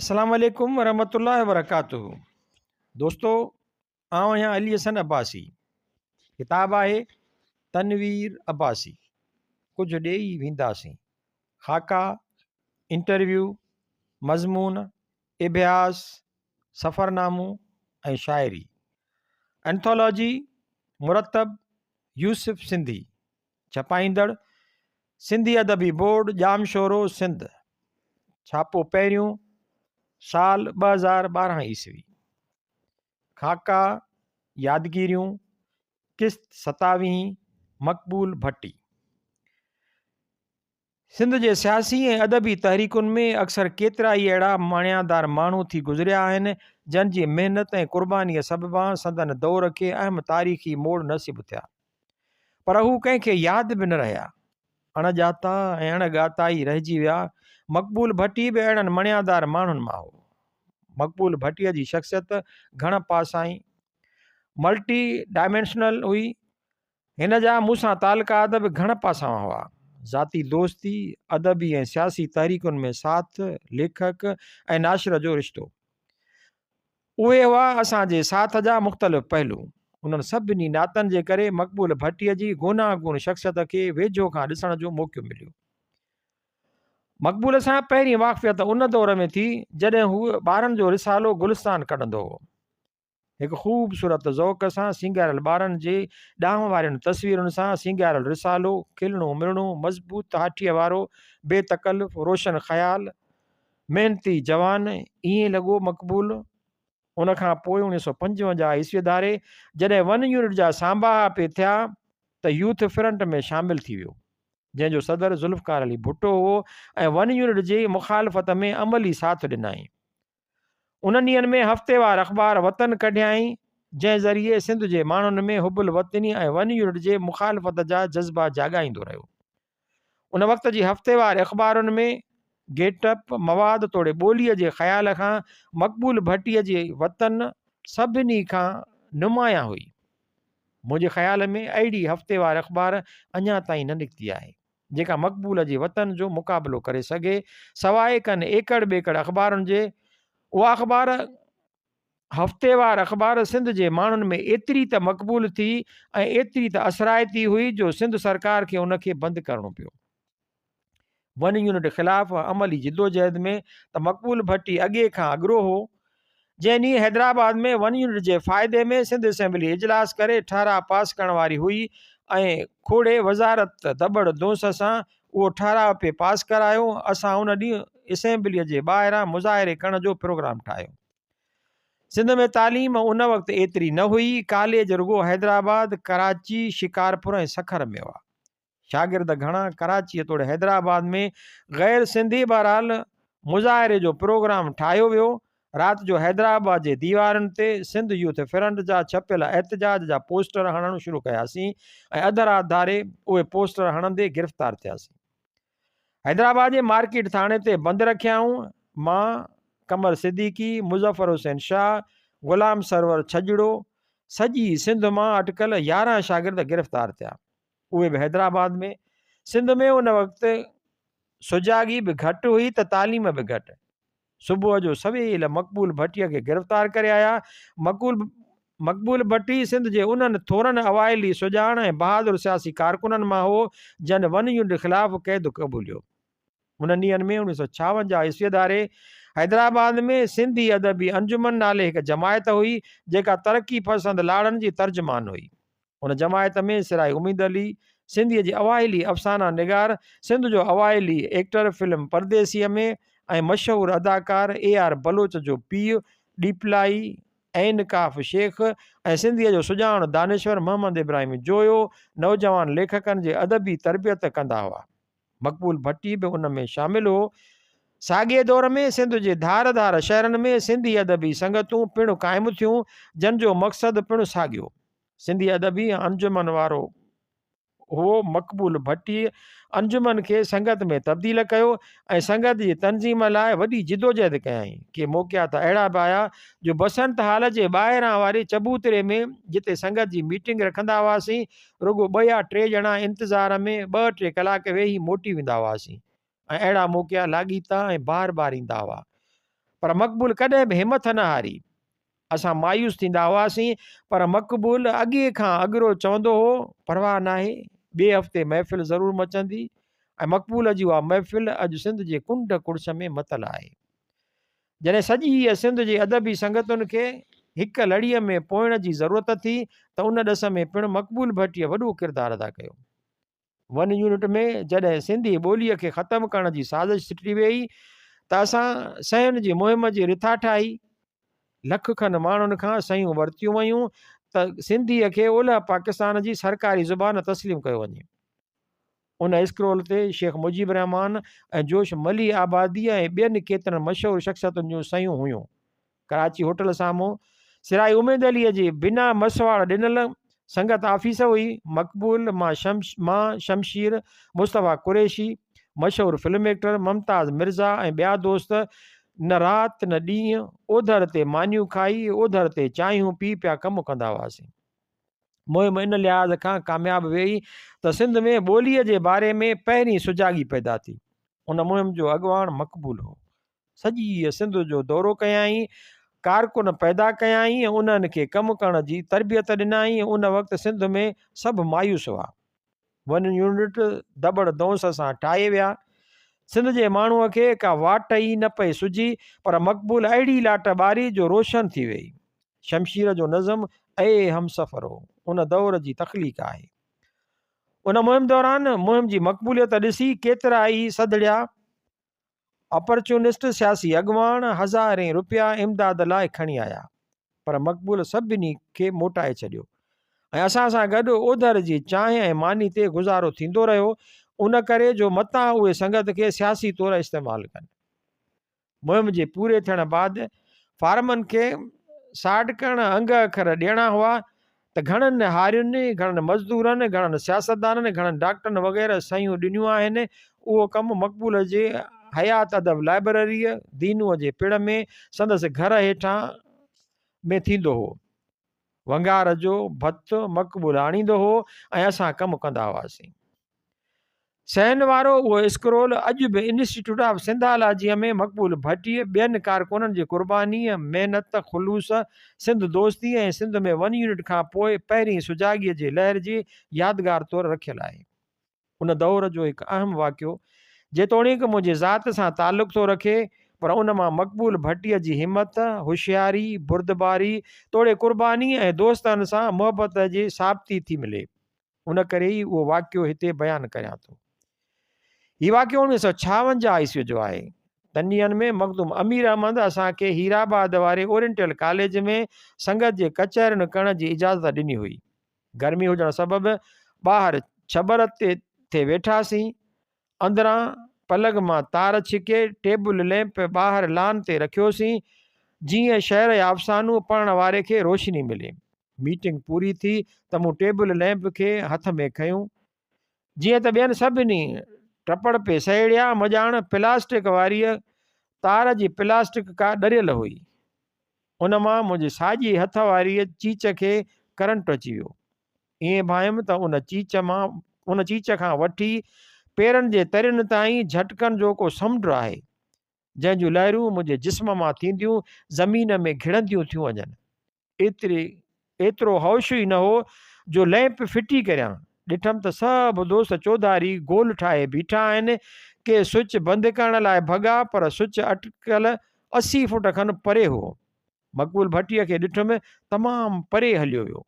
السلام عليڪم ورحمة الله وبرڪاته دوستو آئون آهيان علي حسن عباسي ڪتاب آهي تنوير عباسي ڪجهه ڏيئي وينداسين خاڪا انٽرويو مضمون اڀياس سفرنامو ۽ شاعري انٿالاجي مرتب يوسف سنڌي ڇپائيندڙ، سنڌي ادبي بورڊ ڄامشورو سنڌ، ڇاپو پهريون، سال 2012 عيسوي. خاڪا، يادگيريون، قسط ستاويهين، مقبول ڀٽي. سنڌ جي سياسي ۽ ادبي تحريڪن ۾ اڪثر ڪيترائي اهڙا مڻيادار ماڻهو ٿي گذريا آهن، جن جي محنت ۽ قربانيء سببان سندن دور کي اهم تاريخي موڙ نصيب ٿيا. پر هو ڪنهن کي ياد به نه رهيا. اڻ ڄاتا ۽ اڻ ڳاتا ئي رهجي ويا. مقبول ڀٽي به اهڙن مڻيادار ماڻهن مان هو. مقبول ڀٽيء جي شخصيت گهڻ پاسائين، Multi Dimensional، هئي. هن جا مون سان تعلقات به گهڻ پاسائان هئا. ذاتي دوستي، ادبي ۽ سياسي تحريڪن ۾ ساٿ، ليکڪ ۽ ناشر جو رشتو. اهي هئا اسان جي ساٿ جا مختلف پهلو. انهن سڀني ناتن جي ڪري مقبول ڀٽيء جي گوناگون شخصيت کي ويجهو کان ڏسڻ جو موقعو مليو. مقبول سان پهرين واقفيت ان دور ۾ ٿي، جڏهن هو ٻارن جو رسالو گلستان ڪڍندو هو. هڪ خوبصورت ذوق سان سينگاريل ٻارن جي ڏانء وارين تصويرن سان سينگاريل رسالو، کلڻو ملڻو، مضبوط هاٺيء وارو، بي تڪلف، روشن خيال، محنتي جوان، ائين لڳو مقبول. ان کان پوء 1955 عيسويء ڌاري جڏهن ون يونٽ جا سانباها پئي ٿيا ته يوٿ فرنٽ ۾ شامل ٿي ويو، جنهن جو صدر ذوالفقار علي ڀٽو هئو ۽ ون يونٽ جي مخالفت ۾ عملي ساٿ ڏنائين. انهن ڏينهن ۾ هفتيوار اخبار وطن ڪڍيائين، جنهن ذريعي سنڌ جي ماڻهن ۾ حب الوطني ۽ ون يونٽ جي مخالفت جا جذبا جاڳائيندو رهيو. ان وقت جي هفتيوار اخبارن ۾ گيٽ اپ، مواد توڙي ٻوليء جي خيال کان مقبول ڀٽيء جي وطن سڀني کان نمايان هئي. منهنجي خيال ۾ اهڙي هفتيوار اخبار اڃا تائين نه نڪتي آهي. جيڪا مقبول جي وطن جو مقابلو ڪري سگهي، سواء ڪن ايڪڙ ٻيڪڙ اخبارن جي. اها اخبار هفتيوار اخبار سنڌ جي ماڻهن ۾ ايتري ته مقبول ٿي ۽ ايتري ته اثرائتي هئي جو سنڌ سرڪار کي ان کي بند ڪرڻو پيو. ون يونٽ خلاف عملي جدوجهد ۾ ته مقبول ڀٽي اڳي کان اڳرو هو. جنهن ڏينهن حيدرآباد ۾ ون يونٽ جي فائدي ۾ سنڌ اسيمبلي اجلاس ڪري ٺهراء پاس ڪرڻ واري هئي ۽ کوڙي وزارت ڌٻڙ دونس سان اهو ٺهراء پئي پاس ڪرايو، اسان ان ڏينهن اسيمبليء جي ٻاهران مظاهري ڪرڻ جو پروگرام ٺاهيو. سنڌ ۾ تعليم ان وقت ايتري نه هئي، ڪاليج رڳو حيدرآباد، ڪراچي، شڪارپور ۽ سکر ۾ هئا. شاگرد گهڻا ڪراچيء توڙي حيدرآباد ۾ غير سنڌي بهرحال مظاهري جو پروگرام ٺاهيو ويو. رات جو حيدرآباد جي ديوارن تي سنڌ يوٿ فرنٽ جا ڇپيل احتجاج جا پوسٽر هڻڻ شروع ڪياسين ۽ اڌ رات ڌاري اهي پوسٽر هڻندي گرفتار ٿياسين. حيدرآباد جي مارڪيٽ ٿاڻي تي بند رکيائون. مان، قمر صديقي، مظفر حسين شاهه، غلام سرور ڇڄڙو، سڄي سنڌ مان اٽڪل 11 شاگرد گرفتار ٿيا. اهي به حيدرآباد ۾. سنڌ ۾ ان وقت سجاڳي به گهٽ هئي ته تعليم به گهٽ. صبح جو سويل مقبول ڀٽيء کي گرفتار ڪري آيا. مقبول مقبول ڀٽي سنڌ جي انهن ٿورن اوائلي سڄاڻ ۽ بهادر سياسي ڪارڪنن مان هو، جن ون يونٽ خلاف قيد قبوليو. انهن ڏينهن ۾ 1956 عيسويء ڌاري حيدرآباد ۾ سنڌي ادبي انجمن نالي هڪ جماعت هئي، جيڪا ترقي پسند لاڙن جي ترجمان هئي. ان جماعت ۾ سرائي اميد علي، سنڌيء جي اوائلي افسانه نگار، سنڌ جو اوائلي ايڪٽر فلم پرديسيء ۾ ۽ مشهور اداڪار اي آر بلوچ جو پيء ڏيپلائي، عين ڪاف شيخ ۽ سنڌيء جو سڄاڻ دانشور محمد ابراهيم جويو نوجوان ليکڪن جي ادبي تربيت ڪندا هئا. مقبول ڀٽي به ان ۾ شامل هو. ساڳئي دور ۾ سنڌ جي ڌار ڌار شهرن ۾ سنڌي ادبي سنگتون پڻ قائم ٿيون، جن جو مقصد پڻ ساڳيو سنڌي ادبي انجمن وارو هو. مقبول ڀٽيء انجمن کي سنگت ۾ تبديل ڪيو ۽ سنگت جي تنظيم لاء وڏي جدوجهد ڪيائين. ڪي موقعا ته اهڙا به آيا جو بسنت هال جي ٻاهران واري چبوتري ۾ جتي سنگت جي ميٽنگ رکندا هئاسين، رڳو ٻه يا ٽي ڄڻا انتظار ۾ ٻه ٽي ڪلاڪ ويهي موٽي ويندا هئاسين ۽ اهڙا موقعا لاڳيتا ۽ بار بار ايندا هئا. پر مقبول ڪڏهن به همٿ نه هاري. اسان مايوس ٿيندا هئاسين، پر مقبول اڳي کان اڳرو چوندو هو، پرواهه ناهي، ٻئي هفتي محفل ضرور مچندي ۽ مقبول جي اها محفل اڄ سنڌ جي ڪنڊ ڪڙڇ ۾ متل آهي. جڏهن سڄيء سنڌ جي ادبي سنگتن کي هڪ لڙيء ۾ پوئڻ جي ضرورت ٿي ته ان ڏس ۾ پڻ مقبول ڀٽيء وڏو ڪردار ادا ڪيو. ون يونٽ ۾ جڏهن سنڌي ٻوليء کي ختم ڪرڻ جي سازش سٽي ويئي ته اسان صحيحن جي مهم جي رٿا ٺاهي. لک کن ماڻهن کان صحيحون ورتيون ويون ته سنڌيء کي اولهه پاڪستان جي سرڪاري زبان تسليم ڪيو وڃي. ان اسڪرول تي شيخ مجيب الرحمان ۽ جوش مليح آباديء ۽ ٻين ڪيترن مشهور شخصيتن جون صحيحون هيون. ڪراچي هوٽل سامهون سرائي اميد عليء جي بنا مسواڙ ڏنل سنگت آفيس هئي. مقبول مان مان شمشير، مصطفيٰ قريشي، مشهور فلم ايڪٽر ممتاز مرزا ۽ ٻيا دوست نه رات نه ڏينهن اوڌر تي مانيون کائي، اوڌر تي چانهيون پي پيا ڪم ڪندا هئاسين. مهم ان لحاظ کان ڪامياب ويئي ته سنڌ ۾ ٻوليء جي باري ۾ پهرين سجاڳي پيدا ٿي. ان مهم جو اڳواڻ مقبول هو. سڄيء سنڌ جو دورو ڪيائين، ڪارڪن پيدا ڪيائين ۽ انهن کي ڪم ڪرڻ جي تربيت ڏنائين. ان وقت سنڌ ۾ سڀ مايوس هئا. ون يونٽ دٻڙ دونس سان ٺاهي ويا. سنڌ جي ماڻهوء کي ڪا واٽ ئي نه پئي سجهي، پر مقبول اهڙي لاٽ ٻاري جو روشن ٿي ويئي. شمشير جو نظم اي همسفرو ان دور جي تخليق آهي. ان مهم دوران مهم جي مقبوليت ڏسي ڪيترا ئي سڌڙيا اپرچونسٽ سياسي اڳواڻ هزارين رپيا امداد لاء کڻي آيا پر مقبول سڀني کي موٽائي ڇڏيو ۽ اسان سان گڏ اوڌر جي چانهه ۽ ماني تي گذارو ٿيندو رهيو ان ڪري جو متان اهي سنگت کي سياسي طور استعمال ڪن. مهم جي پوري ٿيڻ بعد فارمن کي ساٽ ڪرڻ انگ اکر ڏيڻا هئا ته گهڻن هارين، گهڻن مزدورن، گهڻن سياستدانن، گهڻن ڊاڪٽرن وغيره صحيحون ڏنيون آهن. اهو ڪم مقبول جي حيات ادب لائبرريء، دينوء جي پڙ ۾، سندس گهر هيٺان ۾ ٿيندو هو. ونگار جو ڀت مقبول آڻيندو هو ۽ اسان ڪم ڪندا هئاسين. سين وارو اهو اسڪرول اڄ به انسٽيٽيوٽ آف سنڌالاجيء ۾ مقبول ڀٽيء ٻين ڪارڪنن جي قربانيء، محنت، خلوص، سنڌ دوستيء ۽ سنڌ ۾ ون يونٽ کان پوء پهرين سجاڳيء جي لهر جي يادگار طور رکيل آهي. ان دور جو هڪ اهم واقعو جيتوڻيڪ منهنجي ذات سان تعلق ٿو رکي پر ان مان مقبول ڀٽيء جي همت، هوشياري، بردباري توڙي قرباني ۽ دوستن سان محبت جي ثابتي ٿي ملي. ان ڪري ئي اهو واقعو هتي بيان ڪريان ٿو. هي واقعو 1956 عيسوي جو آهي. تن ڏينهن ۾ مخدوم امير احمد اسان کي هيرآباد واري اورينٽل ڪاليج ۾ سنگت جي ڪچهرين ڪرڻ جي اجازت ڏني هئي. گرمي هجڻ سبب ٻاهر ڇٻر تي ٿي ويٺاسين. اندران پلگ مان تار ڇڪي ٽيبل ليمپ ٻاهر لان تي رکيوسين، جيئن شعر يا افسانو پڙهڻ واري کي روشني ملي. ميٽنگ پوري ٿي ته مون ٽيبل ليمپ کي هٿ ۾ کنيو. جيئن ته ٻين سڀني ٽپڙ پئي سهيڙيا، مڄاڻ پلاسٽڪ واريء تار جي پلاسٽڪ ڪا ڏريل هئي. ان مان منهنجي ساڄي هٿ واريء چيچ کي ڪرنٽ اچي ويو. ائين ڀانئيم ته ان چيچ مان ان چيچ کان وٺي پيرن جي ترين تائين جهٽڪن جو ڪو سمنڊ آهي، جنهن جون لهرون منهنجي جسم مان ٿينديون زمين ۾ گهڙنديون ٿيون وڃن. ايتري ايترو هوش ئي نه هو جو ليمپ ڦٽي ڪريان. ڏٺم ته سڀ دوست چوڌاري گول ٺاهي بيٺا آهن. ڪي سوئچ بند ڪرڻ لاء ڀڳا، پر سوئچ اٽڪل 80 فوٽ کن پري هو. مقبول ڀٽيء کي ڏٺم تمام پري هليو ويو.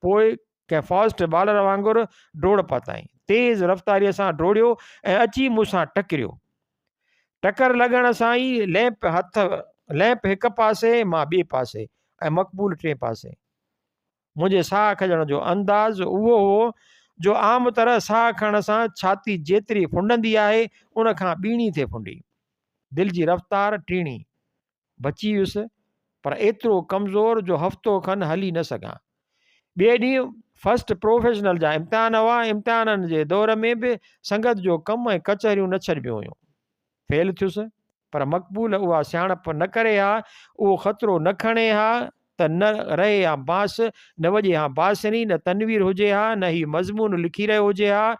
پوء ڪنهن فاسٽ بالر وانگر ڊوڙ پاتائين. تيز رفتاريء سان ڊوڙيو ۽ اچي مون سان ٽڪريو. ٽڪر لڳڻ سان ئي ليمپ هٿ ليمپ هڪ پاسي، مان ٻئي پاسي ۽ مقبول ٽئين پاسي. منهنجي ساهه کڄڻ جو انداز اهو هو جو عام طرح ساهه کڻڻ سان ڇاتي جيتري ڦنڊندي آهي، ان کان ٻيڻي ٿي ڦنڊي. دل جي رفتار ٽيڻي. بچي ويس پر ايترو ڪمزور جو هفتو کن هلي نه سگهان. ٻئي ڏينهن فرسٽ پروفيشنل جا امتحان هئا. امتحانن جي دور ۾ به سنگت جو ڪم ۽ ڪچهريون نه ڇڏبيون هيون. فيل ٿيس پر مقبول اها سياڻپ نه ڪري ها، اهو خطرو نه کڻي ها ته نه رهي ها بانس، نه وڄي ها بانسري، نه تنوير هجي ها، نه هي مضمون لکي رهيو هجي ها.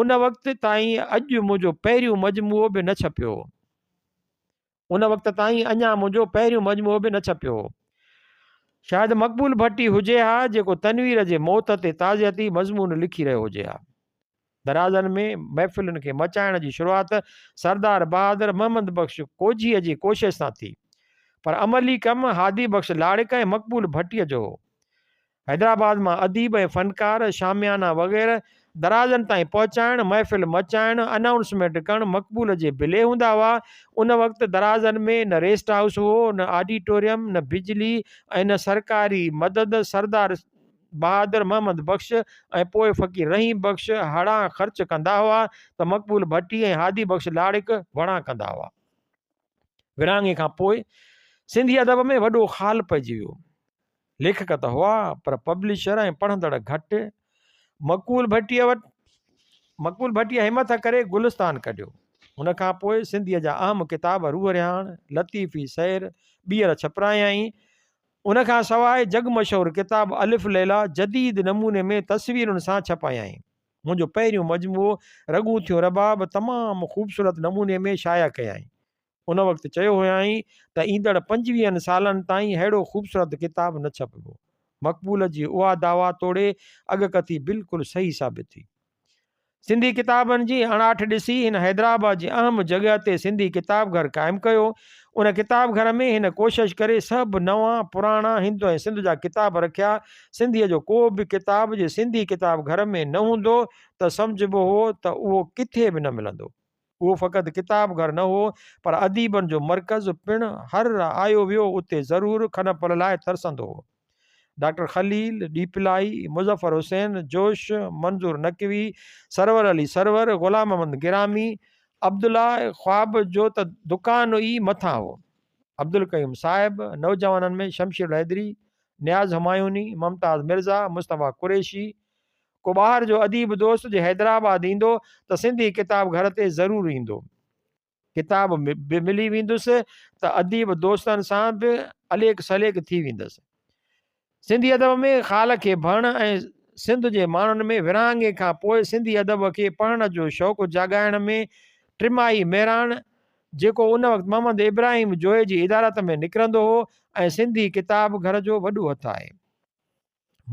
ان وقت تائين اڄ منهنجو پهريون مجموعو به نه ڇپيو هو. ان وقت تائين اڃا منهنجو پهريون مجموعو به نه ڇپيو هو. شايد مقبول ڀٽي هجي ها جيڪو تنوير جي موت تي تعزيتي مضمون لکي رهيو هجي ها. درازن ۾ محفلن کي مچائڻ جي شروعات سردار بهادر محمد بخش ڪوجهيء جي ڪوشش سان ٿي، پر عملي ڪم هادي بخش لاڙڪ ۽ مقبول ڀٽيء جو هو. حيدرآباد مان اديب ۽ فنڪار، شاميانا وغيره درازن تائين پهچائڻ، محفل مچائڻ، انائونسمينٽ ڪرڻ مقبول جي بلي هوندا هئا. ان وقت درازن ۾ نه ريسٽ هائوس هو، نه آڊيٽوريم، نه بجلي ۽ نه سرڪاري مدد. سردار بهادر محمد بخش ۽ پوء فقير رحيم بخش هڙان خرچ ڪندا هئا ته مقبول ڀٽي ۽ هادي بخش لاڙڪ وڙان ڪندا هئا. ورهاڱي کان پوء سنڌي ادب ۾ وڏو خال پئجي ويو. ليکڪ ته هئا پر پبلشر ۽ پڙهندڙ گهٽ. مقبول ڀٽيء وٽ مقبول ڀٽيء همٿ ڪري گلستان ڪڍيو. ان کان پوء سنڌيء جا اهم ڪتاب روح رهاڻ، لطيفي سير ٻيهر ڇپرايائين. ان کان سواء جڳ مشهور ڪتاب الف ليليٰ جديد نموني ۾ تصويرن سان ڇپايائين. منهنجو پهريون مجموعو رڳون ٿيون رباب تمام خوبصورت نموني ۾ شايع ڪيائين. ان وقت چيو هيائين ته ايندڙ پنجويهن سالن تائين ههڙو خوبصورت ڪتاب نه ڇپبو. مقبول جي اها دعويٰ توڙي اڳڪٿي بلڪل صحيح ثابت ٿي. سنڌي ڪتابن جي اڻاٺ ڏسي هن حيدرآباد جي اهم جڳهه تي سنڌي ڪتاب گهر قائم ڪيو. ان ڪتاب گهر ۾ هن ڪوشش ڪري سڀ نوان، پراڻا، هند ۽ سنڌ جا ڪتاب رکيا. سنڌيء جو ڪو به ڪتاب جي سنڌي ڪتاب گهر ۾ نه هوندو ته سمجهبو هو ته اهو ڪٿي به نه ملندو. اهو فقط ڪتاب گهر نه هو پر اديبن جو مرڪز پڻ. هر آيو ويو اتي ضرور کن پل لاء ترسندو هو. ڊاڪٽر خليل ڏيپلائي، مظفر حسين جوش، منظور نقوي، سرور علي سرور، غلام محمد گرامي، عبدالله خواب جو ته دڪان ئي مٿان هو. عبدالقيوم صاحب، نوجوانن ۾ شمشير الحيدري، نياز همايوني، ممتاز مرزا، مصطفيٰ قريشي، ڪو ٻاهر جو اديب دوست جي حيدرآباد ايندو ته سنڌي ڪتاب گهر تي ضرور ايندو. ڪتاب به ملي ويندس ته اديب دوستن سان به عليڪ سليڪ ٿي ويندس. سنڌي ادب ۾ خال کي ڀرڻ ۽ سنڌ جي ماڻهن ۾ ورهاڱي کان پوء سنڌي ادب کي پڙهڻ جو شوق جاڳائڻ ۾ ٽماهي مهراڻ جيڪو ان وقت محمد ابراهيم جويي جي ادارت ۾ نڪرندو هو ۽ سنڌي ڪتاب گهر جو وڏو هٿ آهي.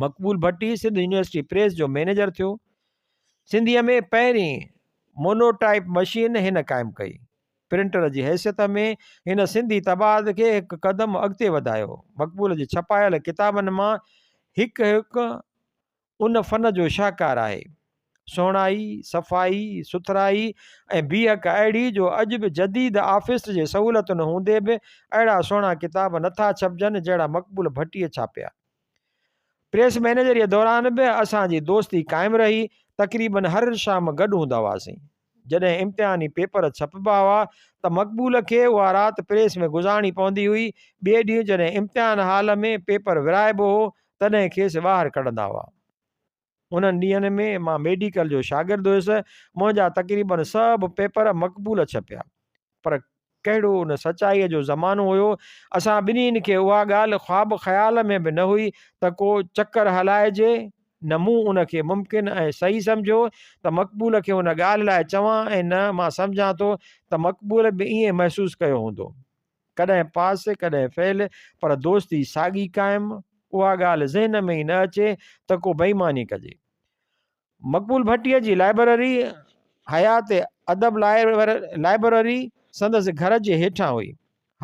مقبول ڀٽي سنڌ يونيورسٽي پريس جو مئنيجر ٿيو. سنڌيء ۾ پهرين مونوٽائپ مشين هن قائم ڪئي. پرنٽر جي حيثيت ۾ هن سنڌي طباعت کي هڪ قدم اڳتي وڌايو. مقبول جي ڇپايل ڪتابن مان هڪ هڪ ان فن جو شاهڪار آهي. سهڻائي، صفائي، سٿرائي ۽ بيهڪ اهڙي جو اڄ به جديد آفيس جي سهولتن هوندي به اهڙا سهڻا ڪتاب نٿا ڇپجن جهڙا مقبول ڀٽيء ڇاپيا. پريس مئنيجريء دوران به اسان جي دوستي قائم رهي، تقريبن هر شام گڏ هوندا هئاسين. جڏهن امتحاني پيپر ڇپبا هئا ته مقبول کي اها رات پريس ۾ گذارڻي پوندي هئي، ٻئي ڏينهن جڏهن امتحان هال ۾ پيپر ورهائبو هو تڏهن کيس ٻاهر ڪڍندا هئا. انهن ڏينهن ۾ مان ميڊيڪل جو شاگرد هيس، منهنجا تقريبن سڀ پيپر مقبول ڇپيا. پر ڪهڙو نه سچائيء جو زمانو هيو، اسان ٻنهين کي اها ڳالهه خواب خيال ۾ به نه هئي ته ڪو چڪر هلائجي، نه مون ان کي ممڪن ۽ صحيح سمجهيو ته مقبول کي ان ڳالهه لاء چوان ۽ نه مان سمجهان ٿو ته مقبول به ائين محسوس ڪيو هوندو. ڪڏهن پاس ڪڏهن فيل پر دوستي ساڳي قائم، اها ڳالهه ذهن ۾ ئي نه اچي ته ڪو بيماني ڪجي. مقبول ڀٽيء جي لائبرري حيات ادب لائبرري سندس گهر جي هيٺان هئي.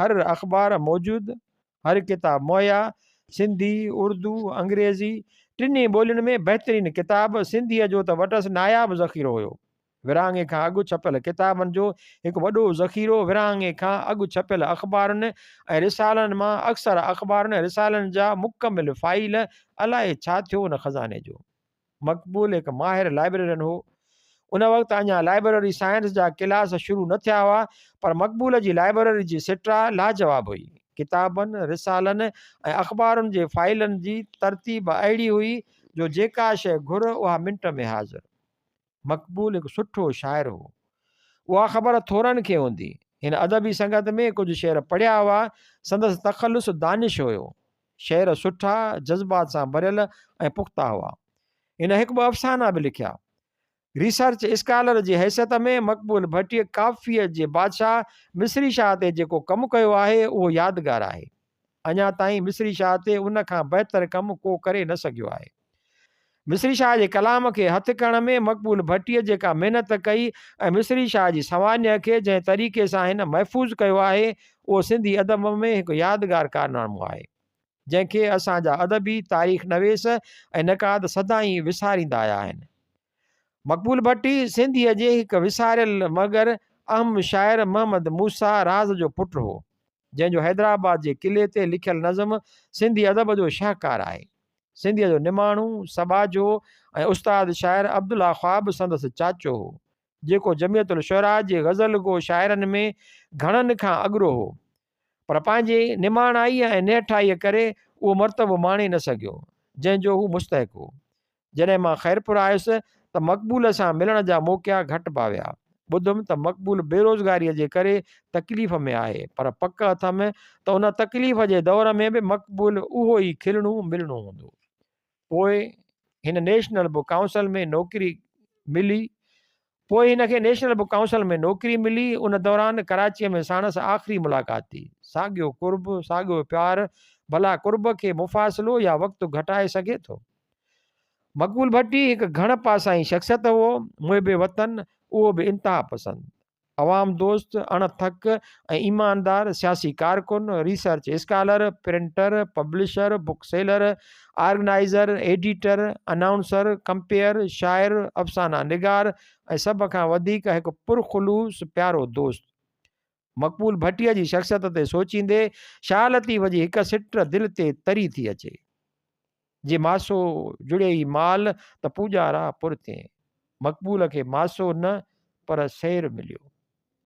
هر اخبار موجود، هر ڪتاب مهيا، سنڌي، اردو، انگريزي ٽنهي ٻولين ۾ بهترين ڪتاب، سنڌيء جو ته وٽس ناياب ذخيرو هيو. ورهاڱي کان اڳ ڇپيل ڪتابن جو هڪ وڏو ذخيرو ورهاڱي کان اڳ ڇپيل اخبارن ۽ رسالن مان اڪثر اخبارن ۽ رسالن جا مڪمل فائيل الائي ڇا ٿيو ان خزاني جو. مقبول هڪ ماهر لائبريرين هو. ان وقت اڃا لائبرري سائنس جا ڪلاس شروع نه ٿيا هئا پر مقبول جي لائبرري جي سٽا لاجواب هئي. ڪتابن، رسالن ۽ اخبارن جي فائيلن جي ترتيب اهڙي هئي جو جيڪا شيء گهر اها منٽ ۾ حاضر. مقبول هڪ سٺو شاعر هو. اها خبر ٿورن کي هوندي. هن ادبي سنگت ۾ ڪجهه شعر پڙهيا هئا. سندس تخلص دانش هيو. شعر سٺا، جذبات سان ڀريل ۽ پختا هئا. هن هڪ ٻه افسانا به لکيا. ريسرچ اسڪالر جي حيثيت ۾ مقبول ڀٽيء ڪافيء جي بادشاهه مصري شاهه تي جيڪو ڪم ڪيو آهي، اهو يادگار آهي. اڃا تائين مصري شاهه تي ان کان بهتر ڪم ڪو ڪري نه سگهيو آهي. مصري شاهه جي ڪلام کي هٿ ڪرڻ ۾ مقبول ڀٽيء جيڪا محنت ڪئي ۽ مصري شاهه جي سوانح کي جنهن طريقي سان هن محفوظ ڪيو آهي، اهو سنڌي ادب ۾ هڪ يادگار ڪارنامو آهي، جنهن کي اسان جا ادبي تاريخ نويس ۽ نقاد سدائين وساريندا آيا آهن. مقبول ڀٽي سنڌيء جي هڪ وساريل مگر اهم شاعر محمد موسيٰ راز جو پٽ هو، جنهن جو حيدرآباد جي قلعي تي لکيل نظم سنڌي ادب جو شاهڪار آهي. سنڌيء جو نماڻو، سٻاجهو ۽ استاد شاعر عبدالله خواب سندس چاچو هو، جيڪو جمعيت الشعراء جي غزل گو شاعرن ۾ گهڻن کان اڳرو هو، پر پنهنجي نماڻائيء ۽ نهٺائيء ڪري اهو مرتبو ماڻي نه سگهيو، جنهن جو هو مستحق هو. جڏهن مان خيرپور آيس ته مقبول سان ملڻ جا موقعا گهٽبا ويا. ٻڌم ته مقبول بيروزگاريء جي ڪري تڪليف ۾ آهي، پر پڪ اٿم ته ان تڪليف جي دور ۾ به مقبول اهو ئي کلڻو ملڻو هوندو. پوء هن نيشنل بڪ ڪائونسل ۾ نوڪري ملي. پوء هن کي نيشنل بڪ ڪائونسل ۾ نوڪري ملي. ان دوران ڪراچيء ۾ ساڻس آخري ملاقات ٿي. ساڳيو قرب، ساڳيو پيار، ڀلا قرب کي مفاصلو يا وقت گهٽائي سگهي ٿو؟ مقبول ڀٽي هڪ گهڻ پاسائين شخصيت هئو، محب وطن، اهو به انتها پسند، عوام دوست، اڻ ٿڪ ۽ ايماندار سياسي ڪارڪن، research scholar, printer, publisher, book seller, organiser, editor, announcer, compere, شاعر، افسانه نگار ۽ سڀ کان وڌيڪ هڪ پرخلوص پيارو دوست. مقبول ڀٽيء جي شخصيت تي سوچيندي شاهه لطيف جي هڪ سٽ دل تي تري ٿي اچي. جي ماسو جڙيئي مال ته پوڄارا پر ٿئين. مقبول کي ماسو نه پر سير مليو.